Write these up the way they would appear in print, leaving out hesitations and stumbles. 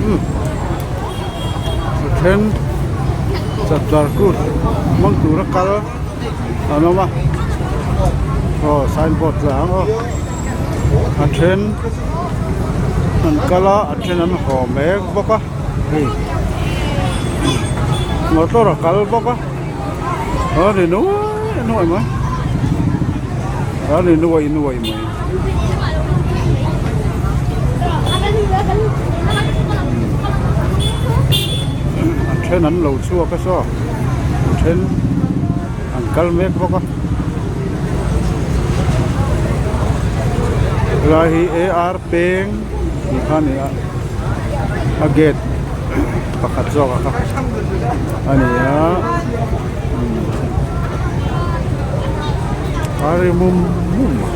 Umm a then chapchar kut hmang tura kal an awm a aw signboard lah ang aw a then an kal a a then an haw mek bawk a hei motor a kal bawk a a ni nuai nuai mai a ni nuai nuai mai. A then an lo chhuak a saw a then an kal mek bawk a helai hi A R peng tih kha a ni a a gate pakhat zawk a kha a ni a a ri mum mum a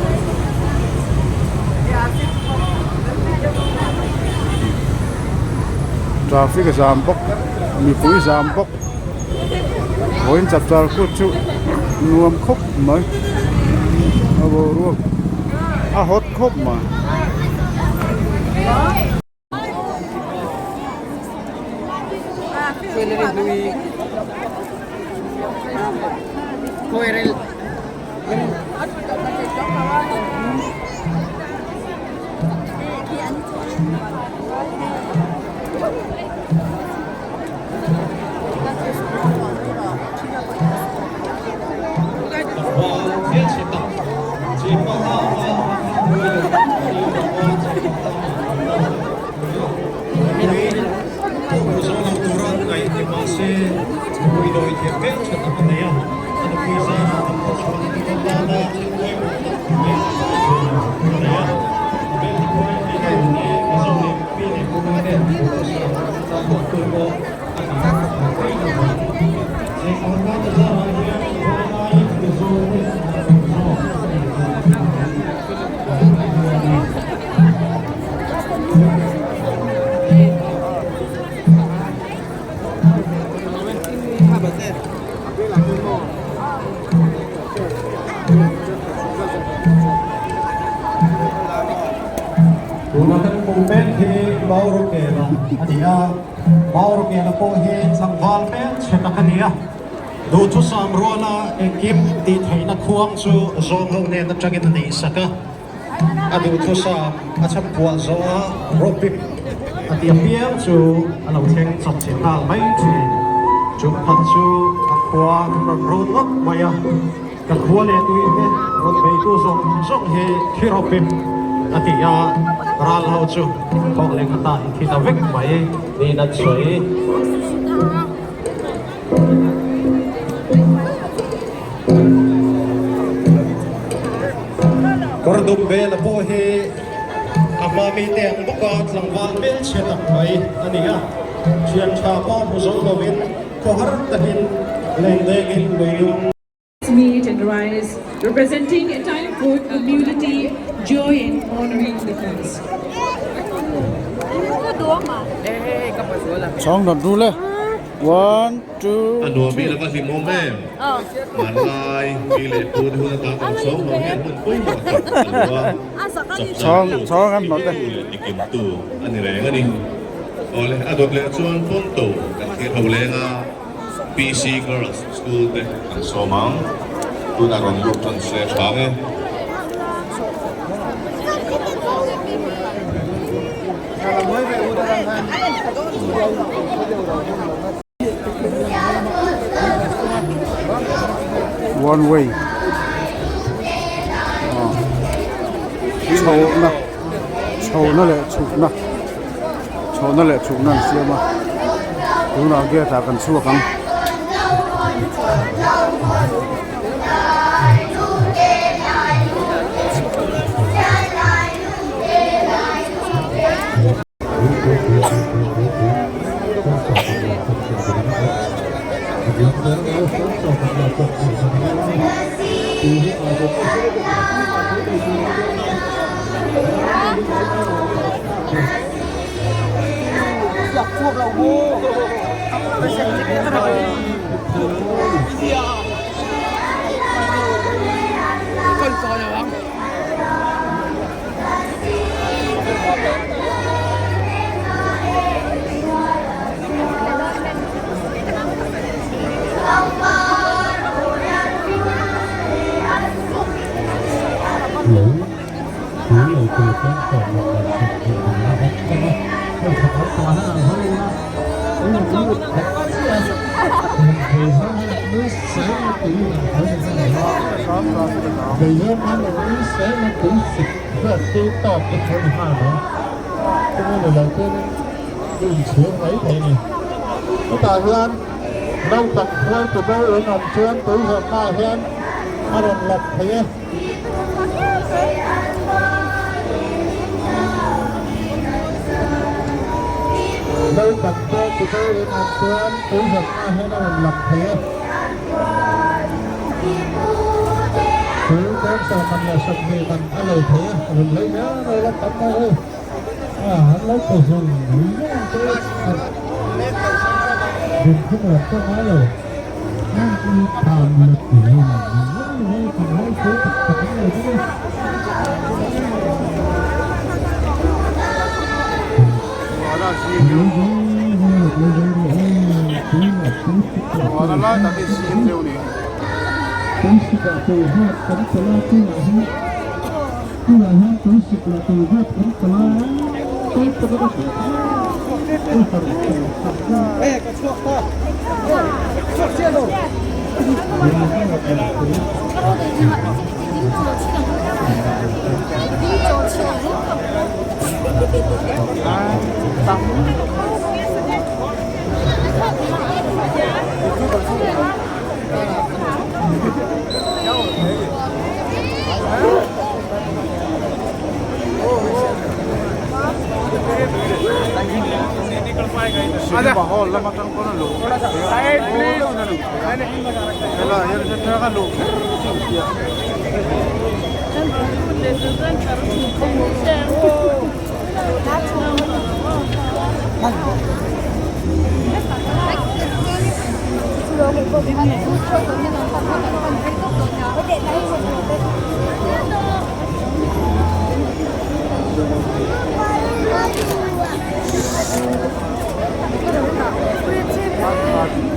traffic zam bawk mipui zam bawk vawiin chapchar kut chu nuam khawp mai a boruak a hot khawp mai. Tuna kan hmuh mek hi Maurukela a ni a, Maurukela pawh hi tlangval hmelchhe tak a ni a, duhthusam ruala engkim tih theihna khuang chu zawng ho hnen atangin a neihsak a, a duhthusam a chham kual zawh a rawpip a ti apiang chu a lo thleng chawp chhe nghal mai thin. Chungkhat chu a khua an rawn run ngawt mai a. Ka khua leh tui te rawn beitu zawng zawng hi thi rawpin a ti a, ral ho chu thawk leh khatah i thi ta vek mai niin an sawi. Kawrdum Bela pawh hi a hma mite ang bawka tlangval hmelchhe tak mai a ni a, thian tha pawh hmu zo lovin khawhar takin lengdengin lui lung. Meat and rice, representing a time for community joy and honoring the feast. Chhang dat ru le one two A nuam i laka hlim awm em? Hmanlai mi leh pu te hun atan awm chhawng lo hian hmun pawimawh tak a lu a, Chhang chhang an hnawt e. Chapchar leh tikimtu a ni reng a ni. Awle a dawt leh chuan Ponto kan thlir ho leng a. PC Girls School te an sawm ang. Tunah rawn lut tan se hrang e. One way. Chhohna chhohna leh chhukna. Chhawhna leh chhukna an siam a tunah gate ah kan chhuak ang. Naupang pawh ti deuhin an chuan tuihawkna hian a rawn lang thei a. Tui tlem 120 man a lei thei a, rawn lei mai mai la tam mai hei. A an lo pe zung zung te a din khum rawk pawh ngai lo. Huana lai tak hi zim deuh ni. Cinema hall lama tang pawn a luh theih a aw deuhin a luh theih a helaiah hian hetiang a luh kher chu a inpiah.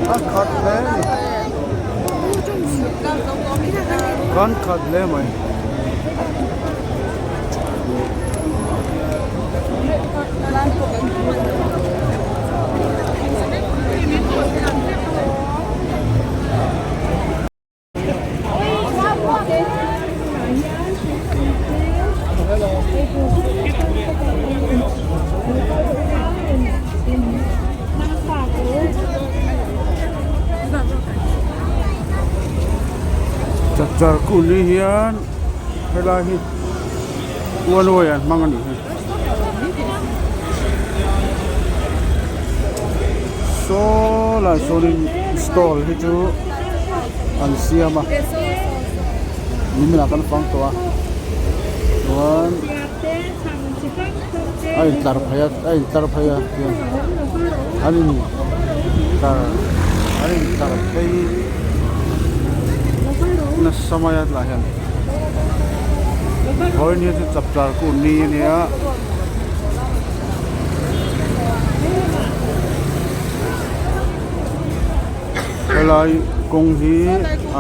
A khat hle a ni kan khat hle mai. Chapchar kût ni hian helai hi one way an hmang a nih hi. Saw lai sawnin stall hi chu an siam a nimin ah kan fang tawh a chuan a intlar phei a a intlar phei a tiang an in tlar an intlar phei nasa mai a tlaiah hian vawiin hi chu chapchar kût ni a nia. Helai kawng hi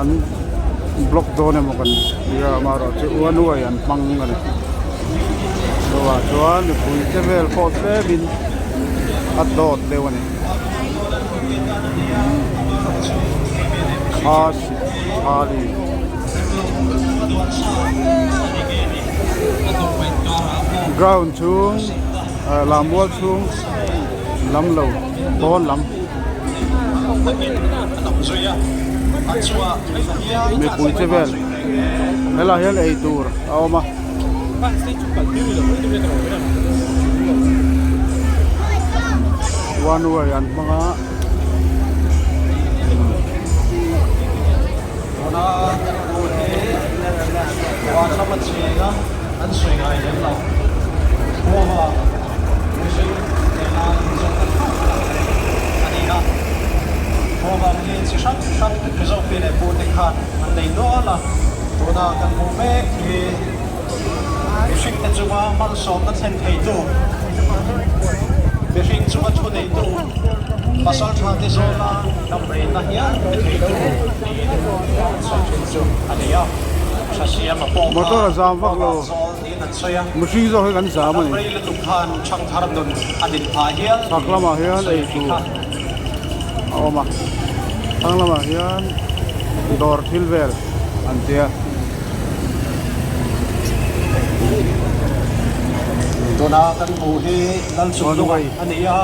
an block dawn emaw kan tia amaherawhchu one way an hmang a ni chuvang chuan mipui te vel pawh tlemin a dawt deuh a ni Khasi ground chhung lammual chhung lam lo pawn lam. Mipui che vel helaiah hian ei tur a awm a. One way an hmang a. Motor a zam vak lo. Mihring zawk hi kan zam a ni. Chhak lamah hian ei tur. a awm a thlang lamah hian dawr thil vel an tia. Tuna kan hmuh hi Lalchungnunga a ni a,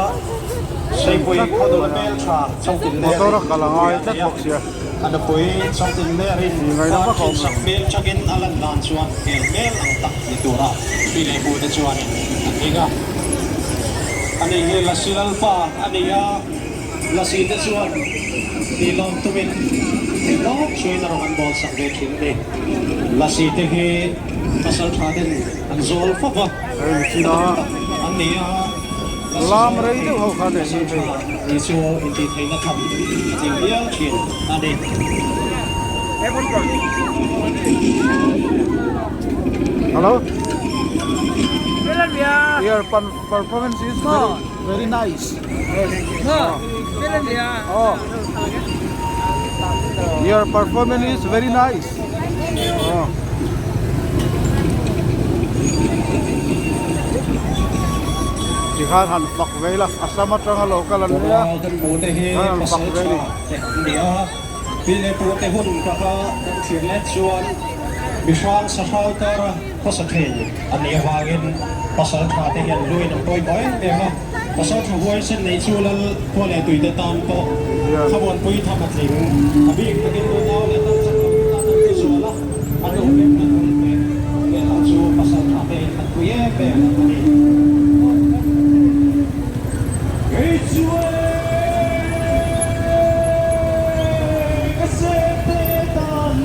Seipui khawdul hmeltha Chawngtin Motor a kal a ngai tlat bawk sia. A nupui Chawngtin Lerin van thinsak hmel tangin a lan dan chuan hel hmel ang tak ni tura pi leh pu te chuanin an ring a. Ani hi Lasi Lalpa a ni a, Lasi te chuan tih lawm tumin theihtawp chuin a rawn an bawl sak ve thin a ni. Lasi te hi pasal tha ten an zawl fo va, an ni a, Lam rei deuh ho kha nei hi hei. Ni chu intihtheihna tham a tling viau thin a ni. Hello. Your performance is very very nice. Oh. Your performance is very nice. Oh. Tikhan han fak vei la, Assam atanga lo kal an nia. Kan pu te hi Han fak pasal vei ni. tha te an ni a, pi leh pu te hun ka kha kan thlir let chuan mihrang sahrau kara khawsa thin an nih avangin pasal tha te hian luin an pawimawh em em a. Pasal tha huaisen nei chu lal khua leh tuite tan pawh thlamuanpui tham a tling. A bik takin unau leh hnam chak lo te tan an ti zual a, an awmremna tul te velah chu pasal tha te in an pui em em a ni. Kei chu e ka seh te tan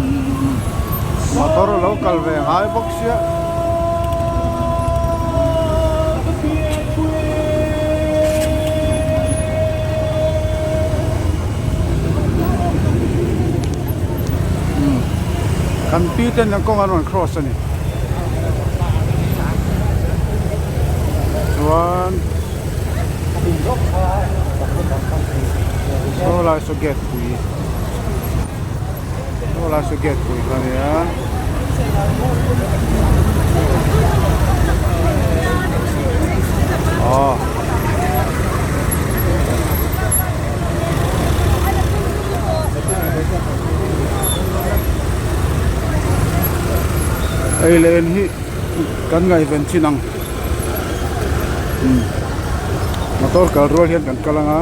Motor a lo kal ve ngai bawk sia. Kan pi ten an kawng an rawn cross a ni. Chuan saw lai saw gate pui saw lai saw gate pui kha nia. Aw. Ei leh en hi kan ngaihven chin ang umm motor kal rual hian kan kal anga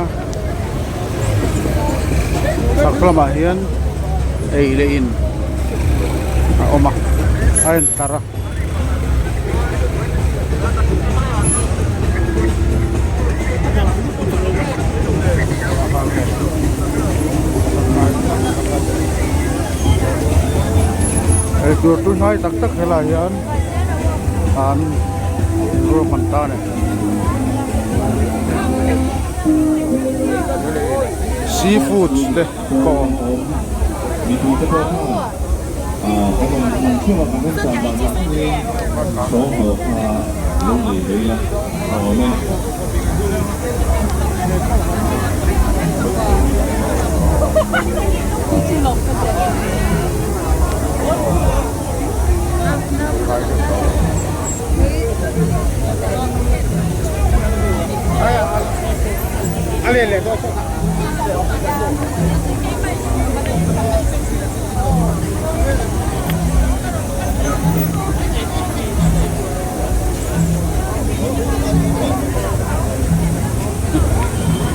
chhak lamah hian ei leh in a awm a a intar a. Eitur tui hnai tak tak helai hian an ruahman ta a ni. Sea foods te pawh a awm.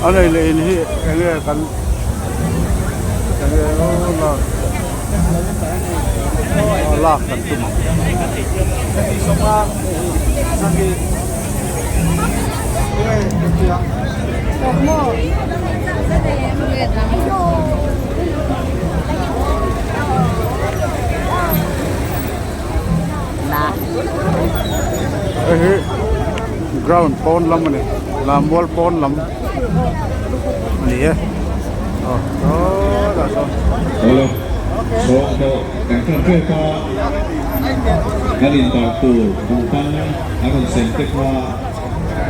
A nei leh in hi eng nge kan eng nge aw lak lak kan tum ang. Hei hi ground pawn lam a ni lammual pawn lam a ni e aw sawtah sawn. Awle sawm pawh kan hran tep a kan intar tur buhban a rawn sem te kha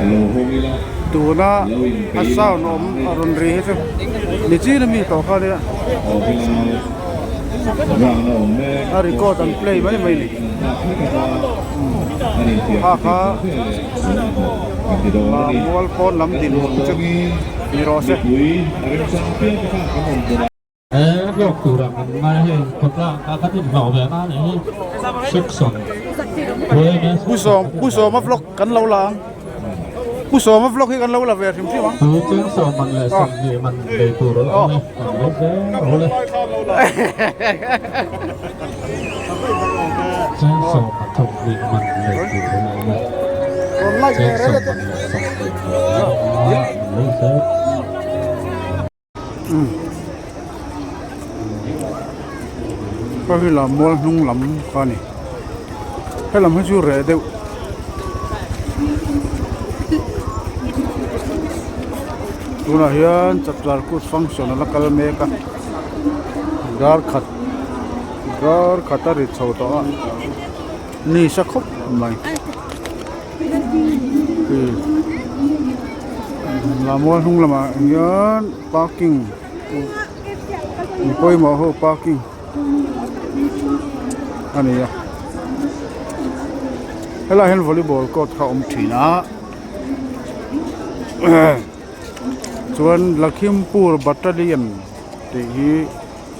a lo hawng ila Tuna lo a inpeih ila sound awm a rawn ri hi chu nichin ami tawh kha nia. Aw helai rang a awm mek A record an play mai mai ni. Kha kha kan ti dawn a ni mual pawn lam din hmun chu. Ni rawh se. Mipui a remchang piang te khan kan awm bawk a. He hlawk tura kan ngai hei khawtlang kha kan inhlawh ve nan hi section YMS Pu Sawm Pu Sawma vlog kan lo la ang. Pu Sawma vlog hi kan lo la ve hrim hrim ang. Chu cheng sawm man leh 20 man lei tur a awm e kan lo zel rawh le. Cheng sawm a 20 man lei tur a awm e. Cheng sawm man leh 20 man a awm a kan lo zel. Hei hi lam mual hnung lam kha a ni helam hi chu reh deuh tunah hian chapchar kut function a la kal mek a dar khat dar khat a ri chho tawh a ni sa khawp mai. Lammual hnung lamah hian parking mi pawimawh ho parking a ni a helaiah hian volleyball court kha a awm thin a chuan Lakhimpur Battalion tih hi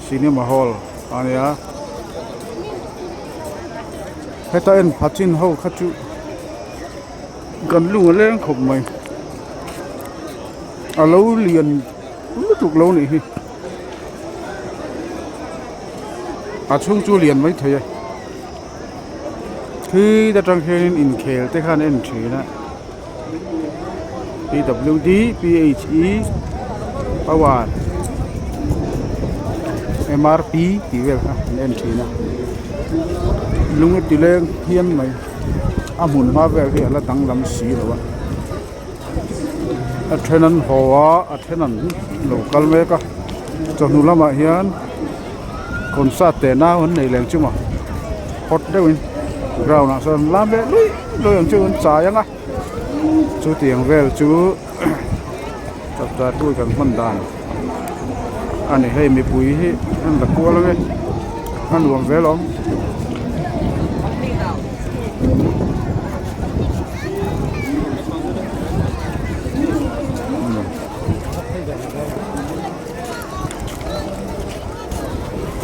cinema hall a nia heta en pha chin ho kha chu kan lung a leng khawp mai a lo lian lutuk lo nih hi a chhung chu lian maithei a khi ta tang hianin inkhel te khan en thin a pwd phe power mrp tih vel kha an en thin a lung a ti leng phian mai a hmun hma vel hi a la danglam si lo a a then an haw a a then an lo kal mek a chawhnu lamah hian concert teh nau an nei leng chu maw hot deuhin ground ah sawn lam leh luih luih ang chu an chai ang a chutiang vel chu chapchar kut kan hman dan a ni hei mipui hi an la kual ang e a nuam vel awm.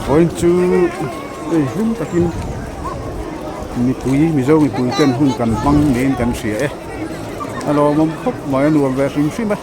Vawiin chu hei hlim takin mipui mizo mipui ten hun kan hmang niin kan hria e a lawmawm khawp mai a nuam ve hrim hrim e.